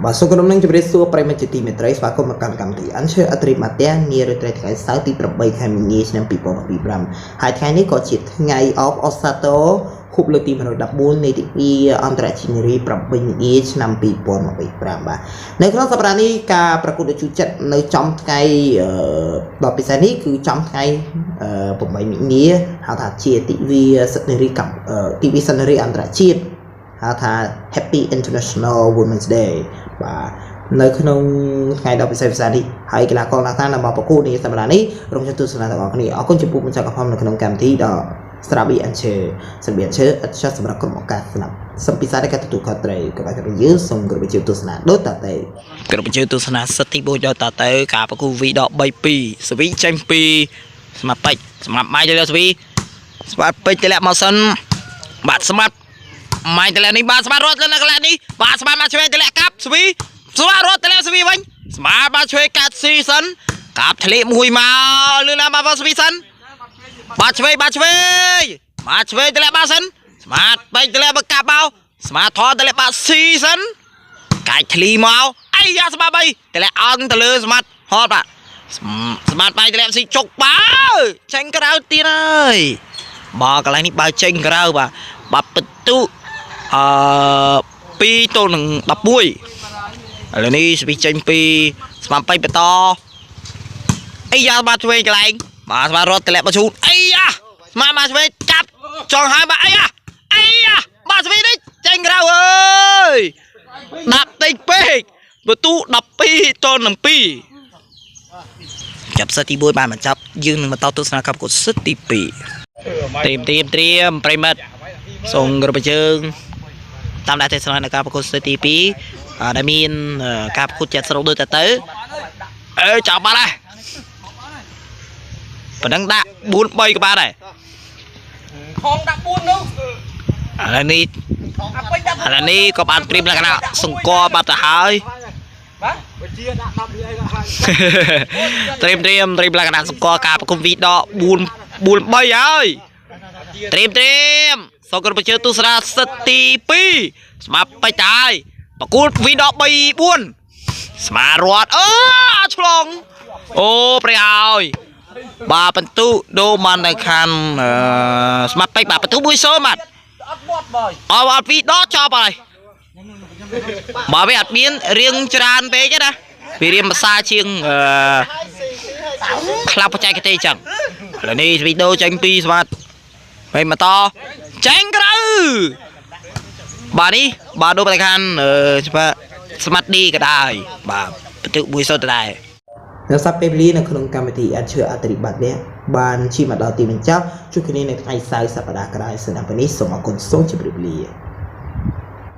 បាទសូមគោរពនឹងជម្រាបសួរប្រិយមិត្តជាទីមេត្រីស្វាគមន៍មកកាន់កម្មវិធីអញ្ជើអត្រីម៉ាតានារាត្រីថ្ងៃសៅរ៍ទី8ខែមីនាឆ្នាំ2025ហើយថ្ងៃនេះក៏ជាថ្ងៃអបអសាទរខួបលើកទី114នៃទិវាអន្តរជាតិនារី8មីនាឆ្នាំ2025បាទនៅក្នុងសប្តាហ៍នេះការប្រកួតដ៏ជូរចិត្តនៅចំថ្ងៃអឺដ៏ពិសេសនេះគឺចំថ្ងៃ8មីនាហៅថាជាទិវាសិទ្ធិនារីកម្ទិវាសិទ្ធិនារីអន្តរជាតិហៅថា Happy International Women's Day បាទនៅក្នុងថ្ងៃដ៏ពិសេសពិសានេះហើយកីឡាករណាស់ណាមកប្រកួតនេះសប្តាហ៍នេះរងចាំទស្សនាទាំងអស់គ្នាអរគុណចំពោះម្ចាស់កំហុសនៅក្នុងកម្មវិធីដ៏ស្រាប៊ីអញ្ជើស្រាប៊ីអញ្ជើអត់ចោះសម្រាប់ក្រុមឱកាសស្នាប់សំពិសានៃការទទួលខុសត្រូវក៏បាទយើងសូមគោរពជឿទស្សនាដូចតទៅ គ្រប់ជើទស្សនាសិទ្ធទី1ដល់តទៅការប្រគូវីដក3 2សវីចេញពីស្មាត់ពេជ្រស្មាត់ម៉ៃទៅលើសវីស្មាត់ពេជ្រតម្លាក់មកសិនបាទស្មាត់ម៉ៃតម្លាក់នេះបាទស្មាត់រត់ទៅលើកន្លែងនេះបាទស្មាត់មកឆ្វេងតម្លាក់កាប់សវីស្មាត់រត់តម្លាក់សវីវិញស្មាត់បាទឆ្វេងកាត់ស៊ីសិនកាប់ធ្លាក់មួយមកលឿនណាស់បាទសវីសិនបាទឆ្វេងបាទឆ្វេងបាទឆ្វេងតម្លាក់បាទសិនស្មាត់ពេជ្រតម្លាក់មកកាប់មកស្មាត់ថនតម្លាក់បាទស៊ីសិន កាច់ធ្លីមកអីយ៉ាស្បាបីតម្លាក់អន់ទៅលើស្មាត់ហត់បាទស្មាត់បាយតម្លាក់ស៊ីជុកបើចេញក្រៅទៀតហើយបើកន្លែងនេះបើចេញក្រៅបាទបាទពិន្ទុអឺ2ទល់នឹង11ឥឡូវនេះស្ពីចេញពីស្មាត់បៃបន្តអីយ៉ាបាទឆ្វេងកន្លែងបាទស្មាត់រត់តម្លាក់បឈូនអីយ៉ាស្មាត់មកឆ្វេងចាប់ចង់ហើយបាទអីយ៉ាអីយ៉ាបាទស្វីនេះចេញក្រៅអើយ ដាក់តិចពេកបន្ទូ12ទល់នឹង2ចាប់សិទ្ធទី1បានបញ្ចប់យើងនឹងបន្តទស្សនាការប្រកួតសិទ្ធទី2ត្រៀមត្រៀមត្រៀមប្រិមិត្តសូមគោរពជើងតាមដានទស្សនានៅការប្រកួតសិទ្ធទី2ដែលមានការប្រកួតចាត់ស្រុកដូចតទៅអេចាប់បាត់ហើយប៉ណ្ណឹងដាក់4 3ក៏បានដែរ ខងដាក់4នោះ ឥឡូវនេះ អាពេញដាក់ ឥឡូវនេះក៏បានត្រៀមលក្ខណៈសង្កល់បាត់ទៅហើយ បាទ បើជាដាក់10រៀលអីក៏ហើយ ត្រៀមត្រៀមត្រៀមលក្ខណៈសម្គាល់ការប្រគំវីដក4 4 3ហើយត្រៀមត្រៀមសូមគោរពជើទស្សនាសិទ្ធទី2ស្មាប់ពេជ្រហើយប្រគួតវីដក3 4ស្មារត់អឺឆ្លងអូព្រះហើយបាទបន្ទុដូរមកនៅខាងស្មាប់ពេជ្របាទបន្ទុ1-0បាទ អត់បត់បើ អត់អត់វីដកចប់ហើយបើវាអត់មានរៀងច្រើនពេកទេណាវារៀងភាសាជាងអឺ ក្លាប់បច្ចេកទេសចឹងឥឡូវនេះវីដេអូចេញពីស្មាតហើយមកតចេញក្រៅបាទនេះបាទដូចប្រកាន់អឺច្បាស្មាតឌីក៏ដែរបាទបន្ទុកមួយសុទ្ធដែរ នៅសប្តាហ៍ពេលវេលានៅក្នុងកម្មវិធីអញ្ជើអត្រីបាត់នេះបានឈានមកដល់ទីបញ្ចប់ជួបគ្នានៅថ្ងៃសៅរ៍សប្តាហ៍ក្រោយសម្រាប់ពេលនេះសូមអរគុណសូមជម្រាបលា